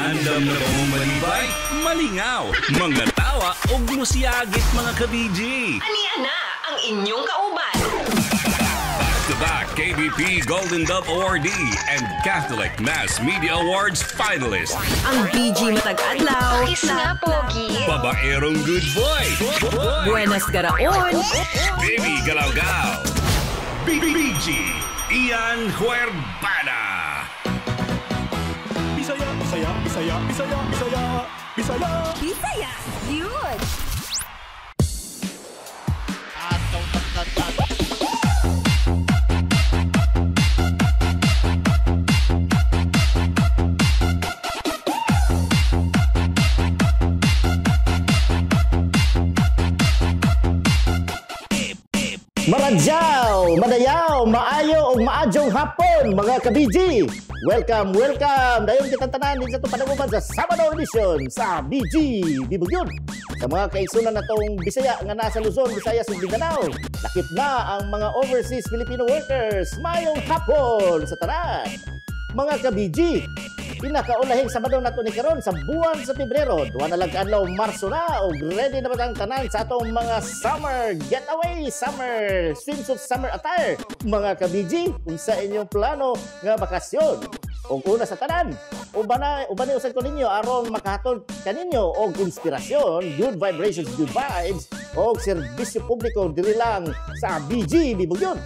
Andam na ba mong malibay? Malingaw, mga tawa ug musiyagit, mga ka-BG. Ania na ang inyong kauban. Back-to-back KBP Golden Dove Awardee and Catholic Mass Media Awards finalist. Ang BG matag adlaw. Kiss nga, Pogi. Babaerong good boy. Buenas garaon. Baby Galaw-Gaw. BBG Ian Huerbana. Bisaya, Bisaya, Bisaya, Bisaya, Bisaya, Bisaya. Bisaya. Yun. Maradyaw, madayaw, maayo ug maadyong hapon, mga ka-BG. Welcome, welcome. Dayon kitang tanan din sa itong panaguman sa Sabado edition sa BG Bibugyun. Sa mga kaigsunan natong Bisaya nga nasa Luzon, Visayas ug Mindanao, lakip na ang mga overseas Filipino workers. Maayong hapon sa tanan. Mga ka-BG, pinakaulahing Sabado nato ni karon sa buwan sa Pebrero. Duha na lang kaadlaw, Marso na, ug ready na ba ang tanan sa atong mga summer getaway, summer swimsuit, summer attire? Mga ka-BG, unsa inyong plano nga bakasyon? Ug una sa tanan, ubani usad ko ninyo aron makahatod kaninyo og inspirasyon, good vibrations, good vibes og serbisyo publiko diri lang sa BG Bibugyon.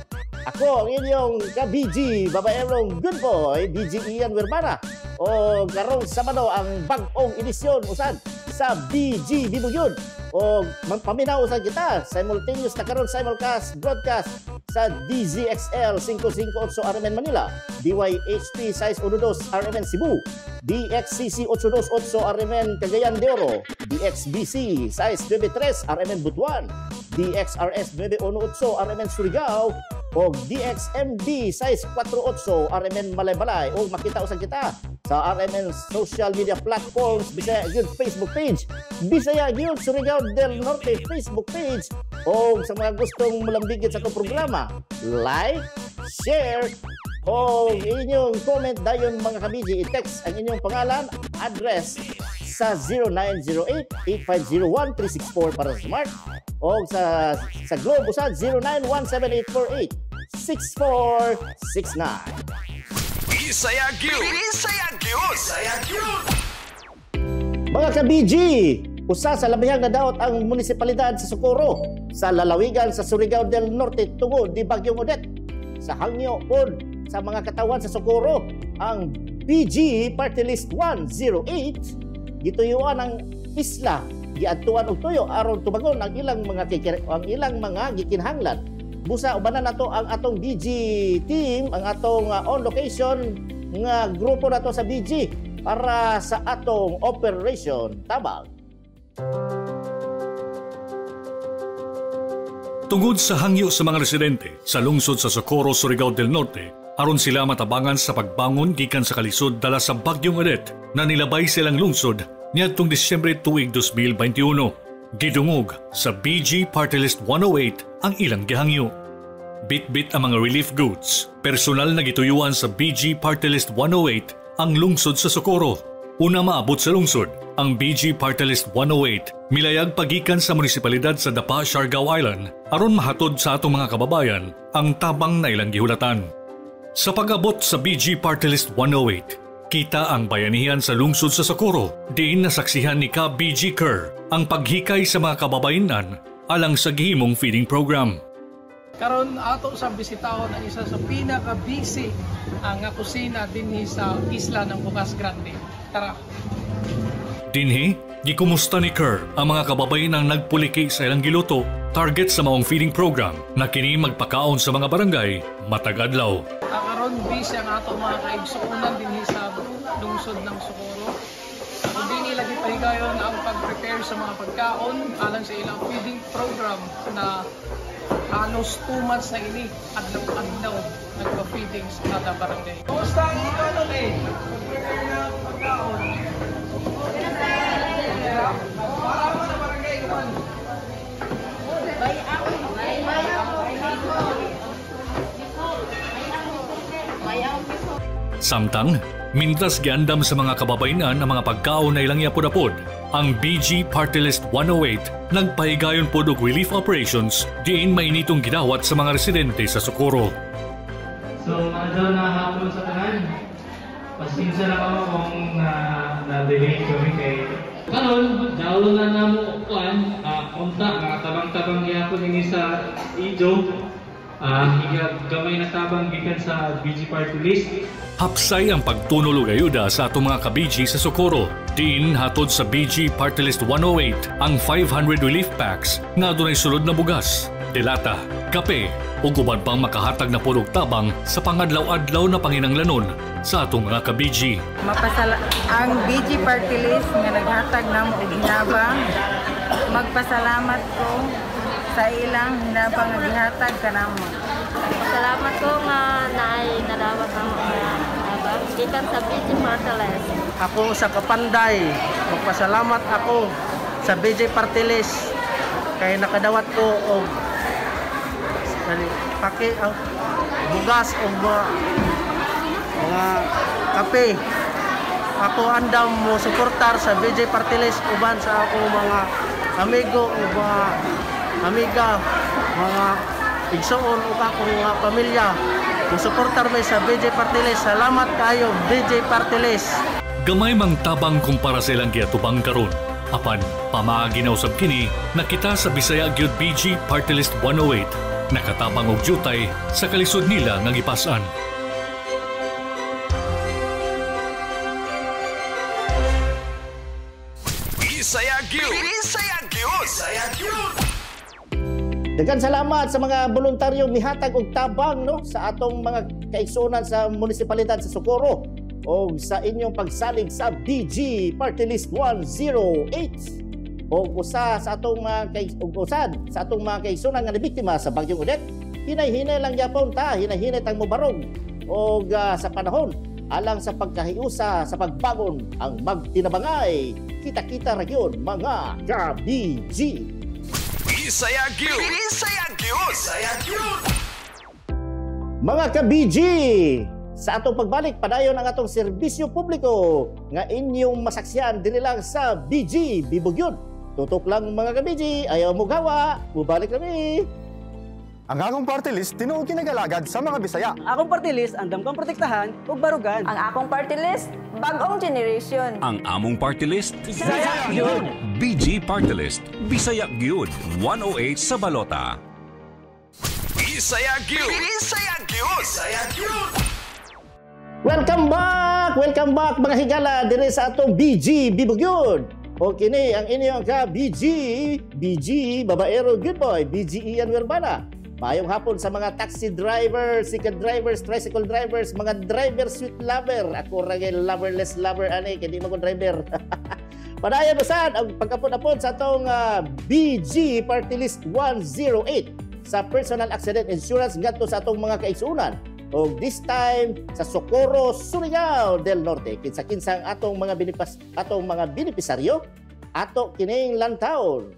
Ako ang inyong ka-BG, babaerong good boy, BG Ian Werbana. O karong Sabado ang bag-ong edisyon usad sa BG Bibugyon. O paminaw usad kita, simultaneous na karon simulcast broadcast sa DZXL 558 RMN Manila, DYHP 612 RMN Cebu, DXCC 828 RMN Cagayan de Oro, DXBC 693 RMN Butuan, DXRS 918 RMN Surigao, o DXMB 648 RMN Malaybalay. O makita usad kita sa RMN social media platforms, Bisaya Gyud Facebook page, Bisaya Gyud Surigao del Norte Facebook page. O sa mga gustong mulambigit sa atong programa, like, share, o inyong comment dayon, mga kabiji, i-text ang inyong pangalan, address sa 0908-8501-364 para sa Smart o sa Globe usad 0917-848-6469. Bisaya Gyud. Bisaya Gyud. Bisaya Gyud. Mga ka-BG, usa sa labihang nadaot ang munisipalidad sa Socorro sa lalawigan sa Surigao del Norte tungod di Bagyong Odette. Sa hangyo pod sa mga katawan sa Socorro, ang BG Party List 108 gituyuan ang isla, giadtuan og tuyo aron tubagon ang ilang mga gikinahanglan. Busa ubanan nato ang atong BG team, ang atong on location nga grupo nato sa BG para sa atong Operation Tabang. Tungod sa hangyo sa mga residente sa lungsod sa Socorro, Surigao del Norte, aron sila matabangan sa pagbangon gikan sa kalisod dala sa Bagyong Odette na nilabay silang lungsod niadtong Disyembre tuig 2021. Gidungog sa BG Party List 108 ang ilang gihangyo. Bit-bit ang mga relief goods. Personal na gituyuan sa BG Party List 108 ang lungsod sa Socorro. Una maabot sa lungsod, ang BG Party List 108 milayag pagikan sa munisipalidad sa Dapa, Siargao Island aron mahatod sa atong mga kababayan ang tabang na ilang gihulatan. Sa pag-abot sa BG Party List 108, kita ang bayanihan sa lungsod sa Socorro. Diin nasaksihan ni Ka BG Kerr ang paghikay sa mga kababayenan alang sa gihimong feeding program. Karon ato sa bisitahon ang isa sa pinaka-busy ang nga kusina dinhi sa isla ng Bukas Grande. Tara. Dinhi, gikumusta ni Kerr ang mga kababayan ang nagpuliki sa ilang giluto, target sa maong feeding program na kini magpakaon sa mga barangay matag adlaw. Karon busy ang ato mga kaigsuonan dinhi sa lungsod ng Socorro. Kung dinhi lagi pahigayon ang pag-prepare sa mga pagkaon alang sa ilang feeding program na halos 2 months na ini adlaw-adlaw nagpa-feeding sa kada barangay. Kumusta ang economy? Pag-prepare ng pagkaon. Para mo na barangay kuman. Samtang, Mintras giandam sa mga kababayenan ang mga pagkaon na ilang iapod-apod, ang BG Party List 108 nagpahigayon pod og relief operations diin mainitong gidawat sa mga residente sa Socorro. So, adlaw na hapon sa tanan. Pasensya na kamo kung na-delay kami kay karon dawlo na namo kuan unta mga tabang-tabang gyapon ini sa Ijo. Higag gamay na tabang gikan sa BG Party List. Hapsay ang pagtunol og ayuda sa atong mga ka-BG sa Socorro. Diin hatod sa BG Party List 108 ang 500 relief packs nga adunay sulod na bugas, delata, kape ug uban pang makahatag na pud og tabang sa pangadlaw-adlaw na panginanglanon sa atong mga ka-BG. Mapasala ang BG Party List nga naghatag namo og hinabang. Magpasalamat ko sa ilang hinabang nga gihatag kanamo. Salamat ko nga naay nadawat ang mga hinabang gikan sa BG Party List. Ako sa Kapanday, magpasalamat ako sa BG Party List kay nakadawat ko og pake bugas og mga kape. Ako andam mo suportar sa BG Party List uban sa akong mga amigo o mga amiga, mga igsoon ug akong mga pamilya. Musuportar may sa BG Party List. Salamat kayo, BG Party List. Gamay mang tabang kumpara sa ilang giatubang karon. Apan pamaagi na usab kini nakita sa Bisaya gyud BG Party List 108 nakatabang og jutay sa kalisod nila nga gipas-an. Bisaya gyud. Bisaya gyud. Bisaya gyud. Daghang salamat sa mga voluntaryong mihatag og tabang, no, sa atong mga kaigsuonan sa munisipalidad sa Socorro o sa inyong pagsalig sa BG Party List 108 o usa sa atong mga usad sa atong mga kaigsuonan nga nabiktima sa Bagyong Odette. Hinay-hinay lang gyapon ta, hinay-hinay tang mobarog og sa panahon alang sa pagkahiusa sa pagbangon ang magtinabangay. Kita-kita ra gyud mga ka-BG. Bisaya gyud. Bisaya gyud. Bisaya gyud. Mga ka-BG, sa atong pagbalik padayon ang atong serbisyo publiko nga inyong masaksihan dinhi lang sa BG Bibugyud. Tutok lang mga ka-BG, ayaw mo gawa, mubalik kami. Ang akong party list tinuod kinagalagad sa mga Bisaya. Akong party list andam kang protektahan ug barugan. Ang akong party list, bagong generation. Ang among party list, Bisaya gyud. BG Party List, Bisaya gyud, 108 sa balota. Bisaya gyud. Bisaya gyud. Bisaya gyud. Welcome back! Welcome back mga higala dire sa atong BG Bibugyud. O kini ang inyong ka BG, BG Babaero Good Boy, BG Ian Werbana. Maayong hapon sa mga taxi drivers, sikat drivers, tricycle drivers, mga driver sweet lover. Ako ra gyud loverless lover ani kay di man ko driver. Padayon usad ang pagkapon-apon sa atong BG Party List 108 sa personal accident insurance ngadto sa atong mga kaigsuonan. Og this time sa Socorro, Surigao del Norte. Kinsa-kinsa ang atong mga benepisaryo ato kining lantawon.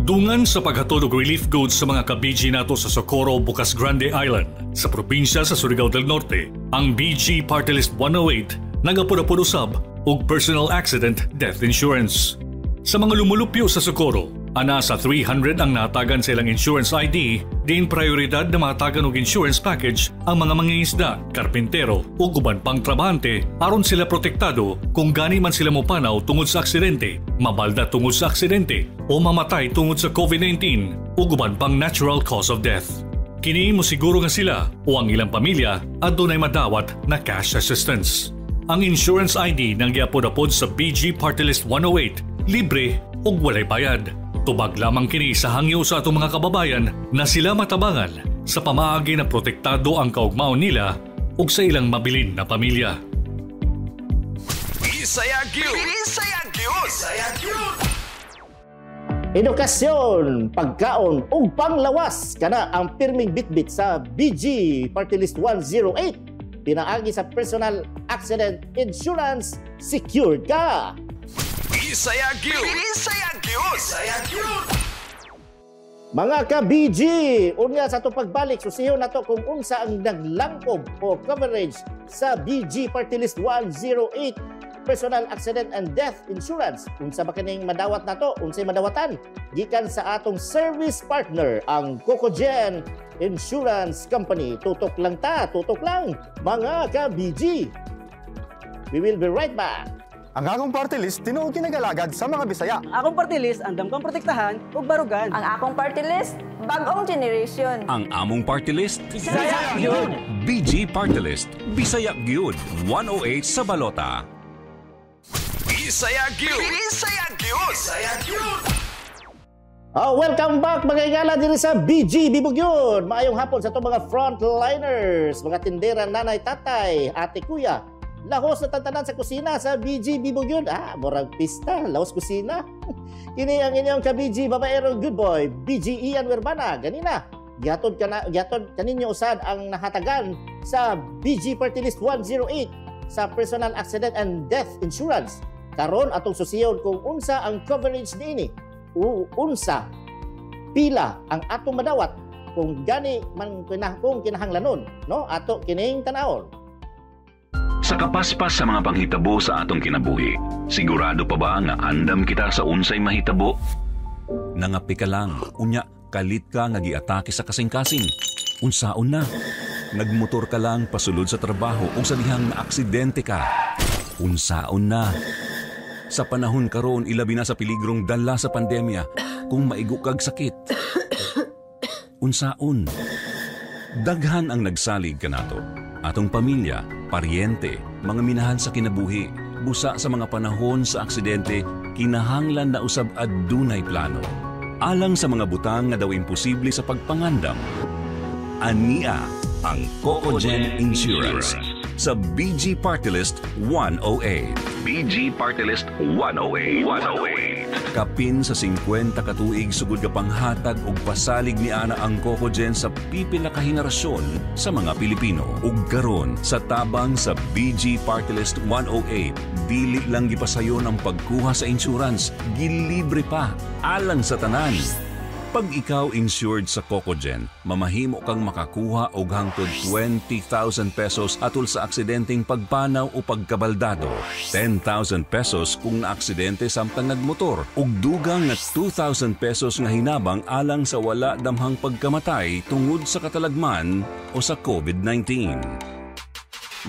Dungan sa paghatod og relief goods sa mga ka-BG nato sa Socorro, Bucas Grande Island sa probinsya sa Surigao del Norte, ang BG Party List 108 nagapod-apod usab og personal accident death insurance. Sa mga lumulupyo sa Socorro, ana sa 300 ang natagan sa ilang insurance ID, diin prioridad na matagan og insurance package ang mga mangingisda, karpintero ug uban pang trabahante aron sila protektado kung gani man sila mopanaw tungod sa aksidente, mabalda tungod sa aksidente o mamatay tungod sa COVID-19 ug uban pang natural cause of death. Kini mo siguro nga sila o ang ilang pamilya adunay madawat na cash assistance. Ang insurance ID nang giapod-apod sa BG Party List 108, libre ug walay bayad. Tubag lamang kini sa hangyo sa atong mga kababayan na sila matabangan sa pamaagi na protektado ang kaugmaon nila ug sa ilang mabilin na pamilya. Bisaya gyud. Bisaya gyud. Bisaya gyud. Edukasyon, pagkaon ug panglawas kana ang pirming bitbit sa BG Party List 108. Pinaagi sa personal accident insurance, secured ka. Bisaya gyud. Bisaya gyud. Bisaya gyud. Mga ka-BG, unya sa atong pagbalik, susiho nato kung unsa ang naglangkob o coverage sa BG Party List 108 Personal Accident and Death Insurance. Unsa ba kining madawat nato? Unsay madawatan? Gikan sa atong service partner, ang Cocogen Insurance Company. Tutok lang ta, tutok lang, mga ka-BG. We will be right back. Ang akong party list tinuod kinagalagad sa mga Bisaya. Akong party list andam kang protektahan ug barugan. Ang akong party list, bagong generation. Ang among party list, Bisaya gyud. BG Party List, Bisaya gyud, 108 sa balota. Bisaya gyud. Bisaya gyud. Bisaya gyud. Oh, welcome back, mga higala, diri sa BG Bibugyun. Maayong hapon sa atong mga frontliners, mga tindera, nanay, tatay, ate, kuya. Lahos na tantanan sa kusina sa BG Bibugyun. Ah, murag pista, lahos kusina. Kini ang inyong ka-BG babaero good boy, BG Ian Werbana. Ganina, gihatod kana gihatod kaninyo usad ang nahatagan sa BG Party List 108 sa Personal Accident and Death Insurance. Karon atong susiyon kung unsa ang coverage niini, unsa pila ang atong madawat kung gani man kung kinahanglanon, no, ato kining tan-awon. Sa kapaspas sa mga panghitabo sa atong kinabuhi, sigurado pa ba nga andam kita sa unsay mahitabo? Nangapi ka lang, unya kalit ka nga giatake sa kasing-kasing. Unsaon na? Nagmotor ka lang pasulod sa trabaho ug sa dihang naaksidente ka. Unsaon na? Sa panahon karon, ilabi na sa piligrong dala sa pandemya, kung maigo kag sakit. Unsaon? Daghan ang nagsalig kanato. Atong pamilya, paryente, mga minahal sa kinabuhi, busa sa mga panahon sa aksidente, kinahanglan na usab adunay plano. Alang sa mga butang nga daw imposible sa pagpangandam. Ania ang Cocogen Insurance sa BG Party List 108. BG Party List 108. 108. Kapin sa 50 ka tuig sugod gapanghatag og pasalig ni ana ang Cocogen sa pipila ka henerasyon sa mga Pilipino. Ug karon sa tabang sa BG Party List 108, dili lang gipasayon ang pagkuha sa insurance, gilibre pa alang sa tanan. Pag ikaw insured sa Cocogen, mamahimo kang makakuha og hangtod 20,000 pesos atol sa aksidenteng pagpanaw o pagkabaldado. 10,000 pesos kung naaksidente samtang nagmotor ug dugang nga 2,000 pesos nga hinabang alang sa wala damhang pagkamatay tungod sa katalagman o sa COVID-19.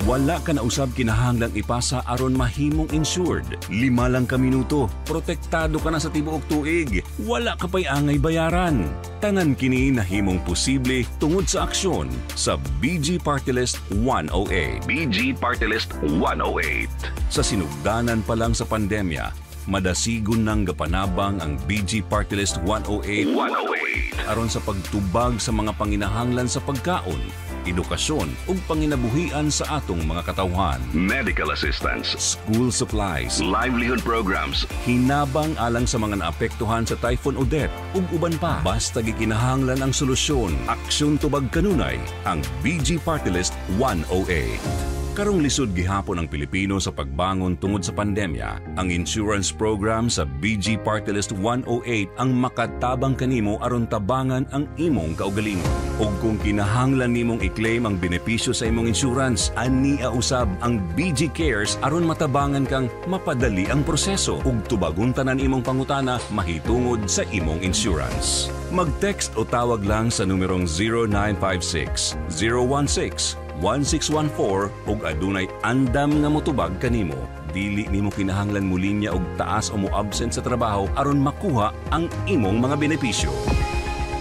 Wala ka na usab kinahanglang ipasa aron mahimong insured. 5 lang ka minuto, protektado ka na sa tibuok tuig. Wala ka pa'y angay bayaran. Tanan kini nahimong posible tungod sa aksyon sa BG Party List 108. BG Party List 108. Sa sinugdanan pa lang sa pandemya, madasigon nang gapanabang ang BG Party List 108 108. aron sa pagtubag sa mga panginahanglan sa pagkaon, edukasyon ug panginabuhian sa atong mga katawhan. Medical assistance, school supplies, livelihood programs, hinabang alang sa mga naapektuhan sa Typhoon Odette ug uban pa. Basta gikinahanglan ang solusyon, aksyon tubag kanunay ang BG Party List 108. Karong lisod gihapon ang Pilipino sa pagbangon tungod sa pandemya, ang insurance program sa BG Party List 108 ang makatabang kanimo aron tabangan ang imong kaugalingon. Ug kung kinahanglan nimong i-claim ang benepisyo sa imong insurance, ania usab ang BG Cares aron matabangan kang mapadali ang proseso ug tubagon tanan imong pangutana mahitungod sa imong insurance. Mag-text o tawag lang sa numerong 0956 016 1614 ug adunay andam nga motubag kanimo. Dili nimo kinahanglan mo linya og taas o mo-absent sa trabaho aron makuha ang imong mga benepisyo.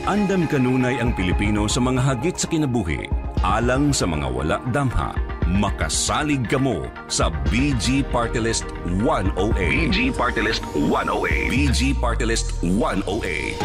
Andam kanunay ang Pilipino sa mga hagit sa kinabuhi, alang sa mga wala damha. Makasalig kamo sa BG Party List 108. BG Party List 108. BG Party List 108.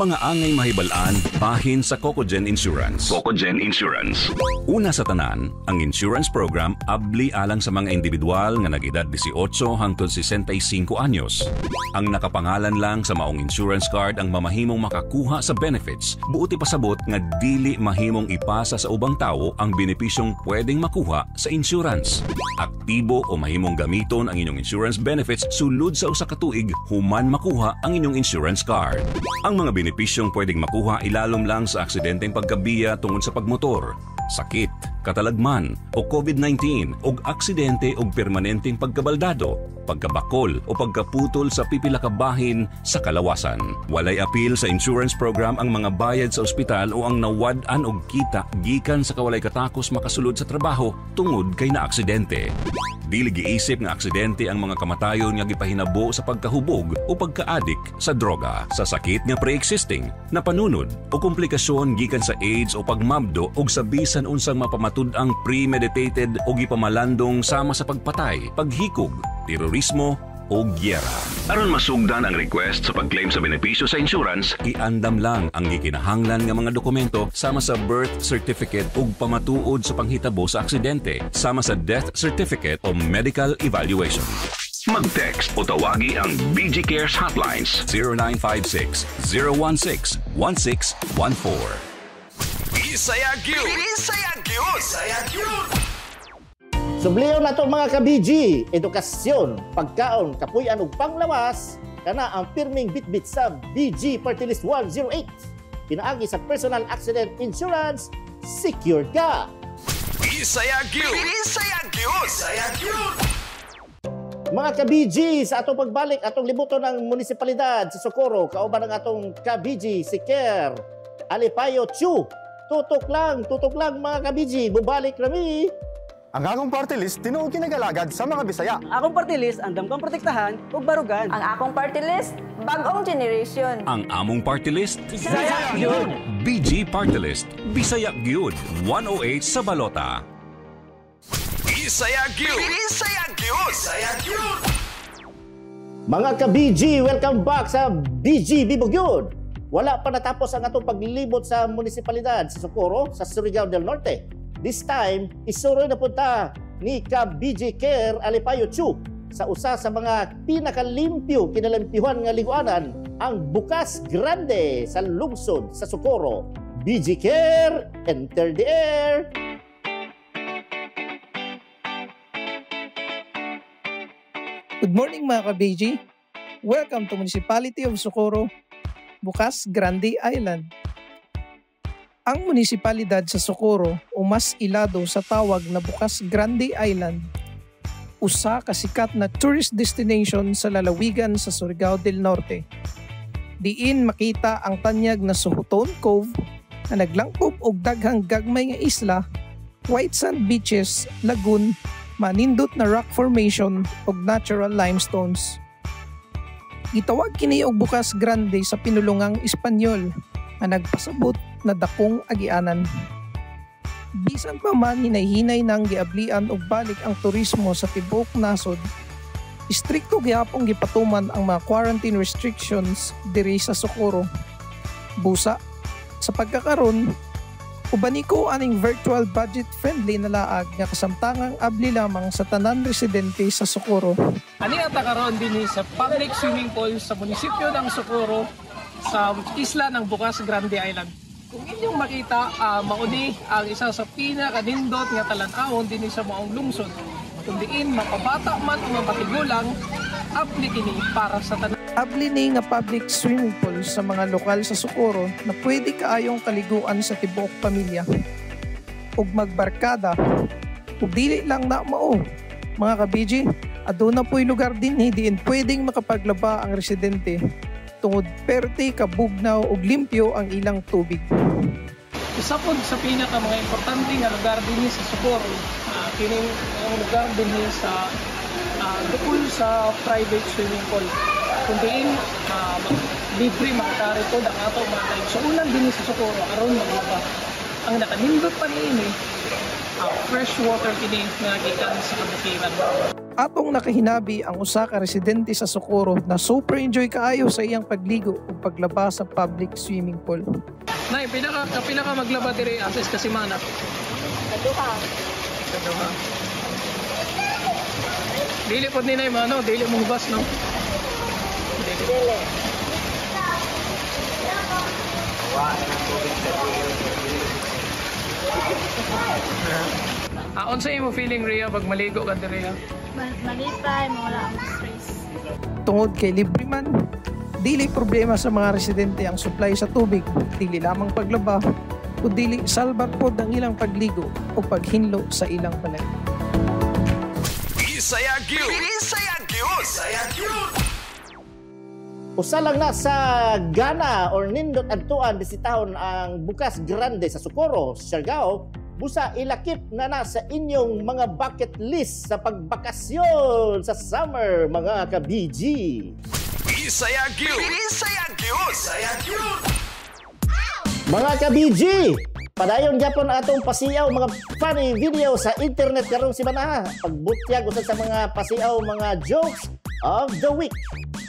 Mga angay mahibal-an bahin sa Cocogen Insurance. Cocogen Insurance. Una sa tanan, ang insurance program abli alang sa mga individual nga nag-edad 18 hangtod 65 anyos. Ang nakapangalan lang sa maong insurance card ang mamahimong makakuha sa benefits. Buot ipasabot nga dili mahimong ipasa sa ubang tawo ang benepisyong pwedeng makuha sa insurance. Aktibo o mahimong gamiton ang inyong insurance benefits sulod sa usa ka tuig human makuha ang inyong insurance card. Ang mga benepisyong pwedeng makuha ilalom lang sa aksidenteng pagkabiya tungod sa pagmotor, sakit, katalagman o COVID-19 og aksidente og permanenteng pagkabaldado, pagkabakol o pagkaputol sa pipila ka bahin sa kalawasan. Walay apil sa insurance program ang mga bayad sa ospital o ang nawad-an og kita gikan sa kawalay katakos makasulod sa trabaho tungod kay naaksidente. Dili giisip nga aksidente ang mga kamatayon nga gipahinabo sa pagkahubog o pagkaadik sa droga, sa sakit nga pre-existing, napanunod o komplikasyon gikan sa AIDS o pagmabdo og sa bisan unsang mapamatud-ang premeditated o gipamalandong sama sa pagpatay, paghikog, terorismo o gyera. Aron masugdan ang request sa pag-claim sa benepisyo sa insurance, iandam lang ang gikinahanglan nga mga dokumento sama sa birth certificate ug pamatuod sa panghitabo sa aksidente, sama sa death certificate o medical evaluation. Mag-text o tawagi ang BG Cares hotlines 0956 016 1614. Bisaya gyud. Bisaya gyud. Bisaya gyud. Subliyon na to mga ka-BG, edukasyon, pagkaon, kapuy-an ug panglawas kana ang pirming bitbit sa BG Party List 108. Pinaagi sa personal accident insurance, secured ka. Bisaya gyud. Bisaya gyud. Bisaya gyud. Mga ka-BG, sa atong pagbalik, atong libuton ng munisipalidad sa Socorro, kauban ang atong ka-BG, si Ker Alipayo Chu. Tutok lang mga ka-BG, bubalik kami. Ang akong party list, tinuod kinagalagad sa mga Bisaya. Akong party list, andam kang protektahan ug barugan. Ang akong party list, bagong generation. Ang among party list, Bisaya gyud. BG Party List, Bisaya gyud, 108 sa balota. Bisaya gyud. Bisaya gyud. Bisaya gyud. Mga ka-BG, welcome back sa BG Bibo Gyud. Wala pa natapos ang atong paglibot sa munisipalidad sa Socorro sa Surigao del Norte. This time, isuroy na punta ni ka-BG Ker Alipayo Chu sa usa sa mga pinakalimpyo, kinalimpyuhan nga liguanan, ang Bukas Grande sa lungsod sa Socorro. BG Ker, enter the air! Good morning mga ka-BG. Welcome to Municipality of Socorro, Bukas Grande Island. Ang munisipalidad sa Socorro o mas ilado sa tawag na Bukas Grande Island, usa ka sikat na tourist destination sa lalawigan sa Surigao del Norte. Diin makita ang tanyag na Sohoton Cove na naglangkob og daghang gagmay nga isla, white sand beaches, lagoon, manindot na rock formation ug natural limestones. Gitawag kini og Bukas Grande sa pinulungang Espanyol nga nagpasabot na dakong agianan. Bisan pa man hinay-hinay nang giablian og balik ang turismo sa tibuok nasod, istrikto gihapong gipatuman ang mga quarantine restrictions diri sa Socorro. Busa, sa pagkakaron, ubani ko aning virtual budget-friendly na laag nga kasamtangang abli lamang sa tanan residente sa Socorro. Ani ata karon dinhi sa public swimming pool sa munisipyo ng Socorro sa isla ng Bukas Grande Island. Kung inyong makita, mauni ang isa sa pinakanindot nga talan-awon dinhi sa maong lungsod. Kung diin mapabata man o mapatigulang, abli kini para sa tanan. Abli ni nga public swimming pool sa mga lokal sa Socorro na pwede kaayong kaliguan sa tibuok pamilya ug magbarkada. Ug dili lang na mao. Mga ka-BG, aduna po'y lugar dinhi diin pwedeng makapaglaba ang residente tungod perte kabugnaw ug limpyo ang ilang tubig. Isa pod sa pinaka mga importante nga lugar dinhi sa Socorro, kining ang lugar dinhi sa duol sa private swimming pool. Kung diin libre makakari pod ang ato mga kaigsuonan dinhi sa Socorro aron maglaba. Ang nakanindot pa niini, fresh water kini nga gikan sa kabukiran. Atong nakahinabi ang usa ka residente sa Socorro na super enjoy kaayo sa iyang pagligo ug paglaba sa public swimming pool. Nay, pila ka maglaba diri ases ka semana? Kaduha. Kaduha. Dili pod ni nay mano, dili mo hubas, no? Dili. Unsa imo feeling, Rhea, pag maligo ka diri? Malipay, mawala ang stress. Tungod kay libre man, dili problema sa mga residente ang supply sa tubig, dili lamang paglaba, o dili salbar pod ang ilang pagligo o paghinlo sa ilang balay. Bisaya gyud. Bisaya gyud. Bisaya gyud. Usa lang na sa Ghana or nindot adtuan bisitahon ang Bukas Grande sa Socorro, Siargao, busa ilakip na na sa inyong mga bucket list sa pagbakasyon sa summer, mga ka-BG. Bisaya gyud. Bisaya gyud. Bisaya gyud. Mga ka-BG, padayon gyapon atong pasiyaw mga funny video sa internet karong simana. Pagbutyag usab sa mga pasiyaw mga jokes of the week.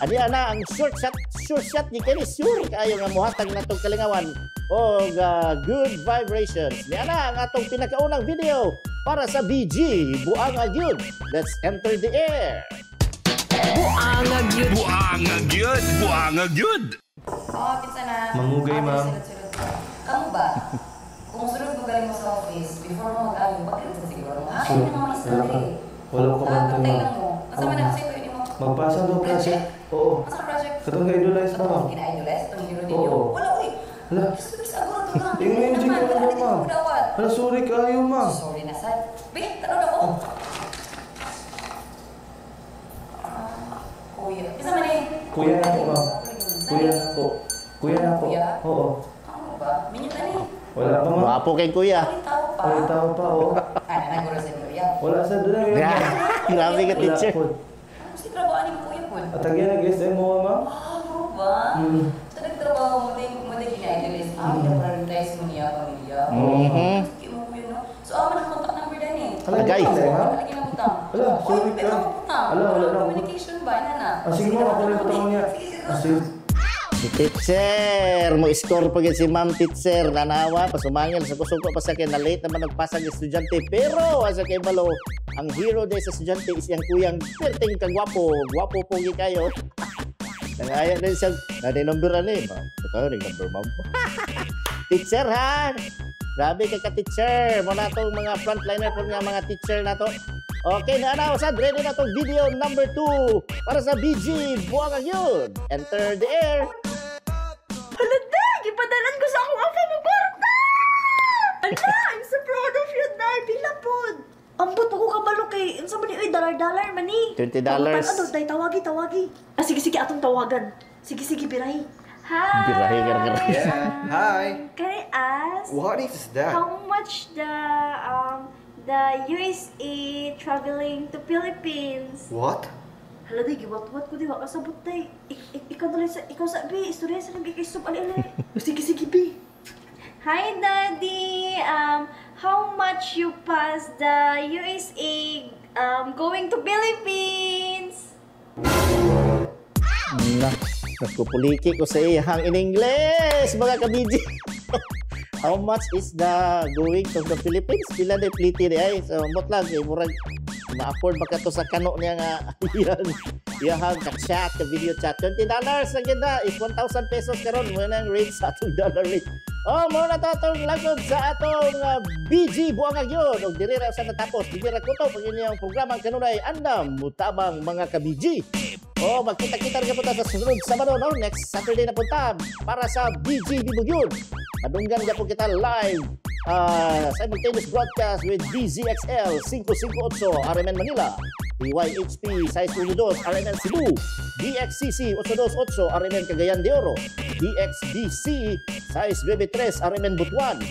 Ani ana ang short shot ni kini sure kaayo nga mohatag natong kalingawan og good vibrations. Ni ana ang atong pinakaunang video para sa BG Buanga Gyud. Let's enter the air. Buanga gyud. Buanga gyud. Buanga gyud. Oh, kinsa na. Mamugay, ma'am. Kamu ba? Kung sunod mo galing mo sa office, before mo mag-ayo, bakit sa siguro mo? Ha? So, wala ko bantay, ma'am. Asa man na kasi mo? Magpasa mo project. Oo. Asa project? Katong ka-idolize pa, ma'am. Kina-idolize? Itong hero ninyo? Oo. Wala, uy. Hala. Ingin ko na, ma'am. Hala, sorry kayo, ma'am. Sorry na, sad. Be, tanong ako. Kuya. Isa man eh. Kuya na po, ma'am. Kuya na po. Kuya na po. Oo. Ano ba? Minyo na ni. Wala pa, ma'am. Wapo kay kuya. Ay, tao pa, oo. Ano, naguro sa kuya. Wala sa doon. Grabe ka, teacher. Ano si trabaho ni kuya po? At agyan, nag-SM mo, ma'am. Ah, bro ba? So, nagtrabaho mo din gina-idolize. Ah, pina-prioritize mo niya, pamilya. Sige mo, kuya, no? So, ako man ang contact number din eh. Alagay. Alagay na butang. Wala, sorry ka. Wala, wala na. Communication ba? Ano na? Sige, ma'am, ako na yung butang niya. Sige. Si teacher, mo score pa si ma'am teacher, nanawa, pasumangil sa kusuko pa sa akin, na late naman nagpasa ng estudyante, pero asa kay balo, ang hero day sa estudyante is iyang kuyang perting kagwapo, gwapo po kayo. Nangaya din siya, nanay number ano eh, ma'am, ito rin number ma'am. Teacher ha, grabe ka ka-teacher, muna itong mga frontliner po nga mga teacher na to. Okay, na na, usad, ready na itong video number 2 para sa BG Buanga Gyud. Enter the air. Hala, Day! Gipadalan ko sa akong afa mo kwarta! Ala, I'm so proud of you, Day! Pila pod! Ambot ako kabalo kay, unsa man ni, oy, dollar-dollar man ni. $20. Ano, Day, tawagi, tawagi. Ah, sige, sige, atong tawagan. Sige, sige, birahi. Hi! Birahi, gara-gara. Yeah, hi! Can I ask? What is that? How much the USA traveling to Philippines? What? Hala, day, giwat-wat ko, di ba? Kasabot, day. Ikaw na lang sa, ikaw sa, bi, istorya sa nang ikisup, ali-ali. Sige, sige, bi. Hi, Daddy. How much you pass the USA going to Philippines? Na, nagpupuliki ko sa iyang in English, mga kabiji. How much is the going to the Philippines? Pila na pliti ni ay. So, mot lang, eh, murag, ma-afford ba ka to sa kano niya nga iyang ka-chat, ka-video chat. $20 na ganda is 1,000 pesos karon. Muna ang rate sa atong dollar rate. Oh, muna to atong lagod sa atong BG Buanga Gyud. Og diri ra sa natapos. Diri ra kutob ang inyong programa kanunay andam mutabang mga ka-BG. Oh, magkita-kita ra punta sa sunod Sabado, no? Next Saturday na punta para sa BG Bibo Gyud. Madunggan gyapon kita live simultaneous broadcast with DZXL 558 RMN Manila, DYHP 612 RMN Cebu, DXCC 828 RMN Cagayan de Oro, DXBC 693 RMN Butuan,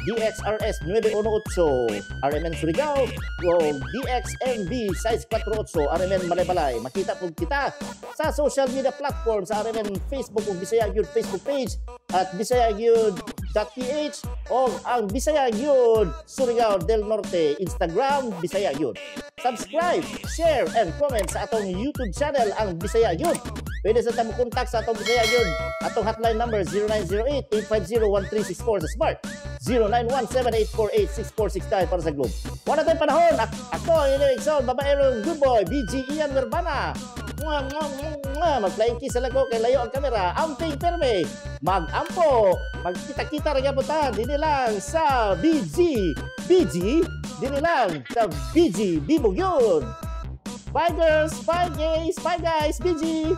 DXRS 918 RMN Surigao, o DXMB 648 RMN Malaybalay. Makita po kita sa social media platform sa RMN Facebook ug Bisaya Gyud Facebook page at Bisaya Gyud .ph o ang Bisaya Gyud Surigao del Norte Instagram Bisaya Gyud. Subscribe, share, and comment sa atong YouTube channel ang Bisaya Gyud. Pwede sa tamo kontak sa atong Bisaya Gyud. Atong hotline number 0908-850-1364 sa Smart. 0917-848-6469 para sa Globe. Wala tayong panahon. Ako ang inyong Exxon, babaerong good boy, BG Ian Verbana. Mwah, mwah, mwah, mwah. Mag-flying kiss lang ko kay layo ang kamera. Amping perme. Mag-ampo. Magkita-kita rin gyapon ta. Dini lang sa BG. BG. Dini lang sa BG. Bibo yun. Bye girls. Bye gays. Bye guys. BG.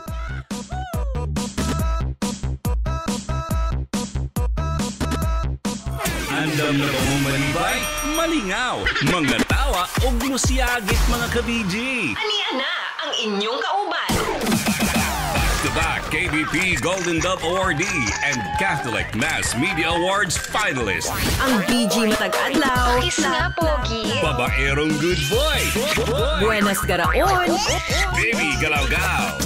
Andam na ba mong malibay? Malingaw, mga tawa o musiyagit mga ka-BG. Ania na ang inyong kauban. Back-to-back KBP Golden Dove Awardee and Catholic Mass Media Awards finalist. Ang BG Matag Adlaw. Kiss nga, Pogi. Babaerong good boy. Buenas Garaon. Baby Galawgaw.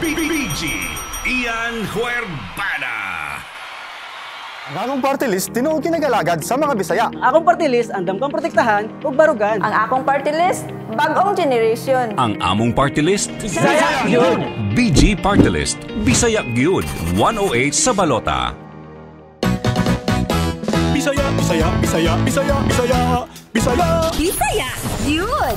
BG Ian Huerbana. Ang akong party list, tinuod kinagalagad sa mga Bisaya. Akong party list, andam kang protektahan ug barugan. Ang akong party list, bagong generation. Ang among party list, Bisaya Gyud. BG Party List, Bisaya Gyud, 108 sa balota. Bisaya, Bisaya, Bisaya, Bisaya, Bisaya, Bisaya. Bisaya Gyud.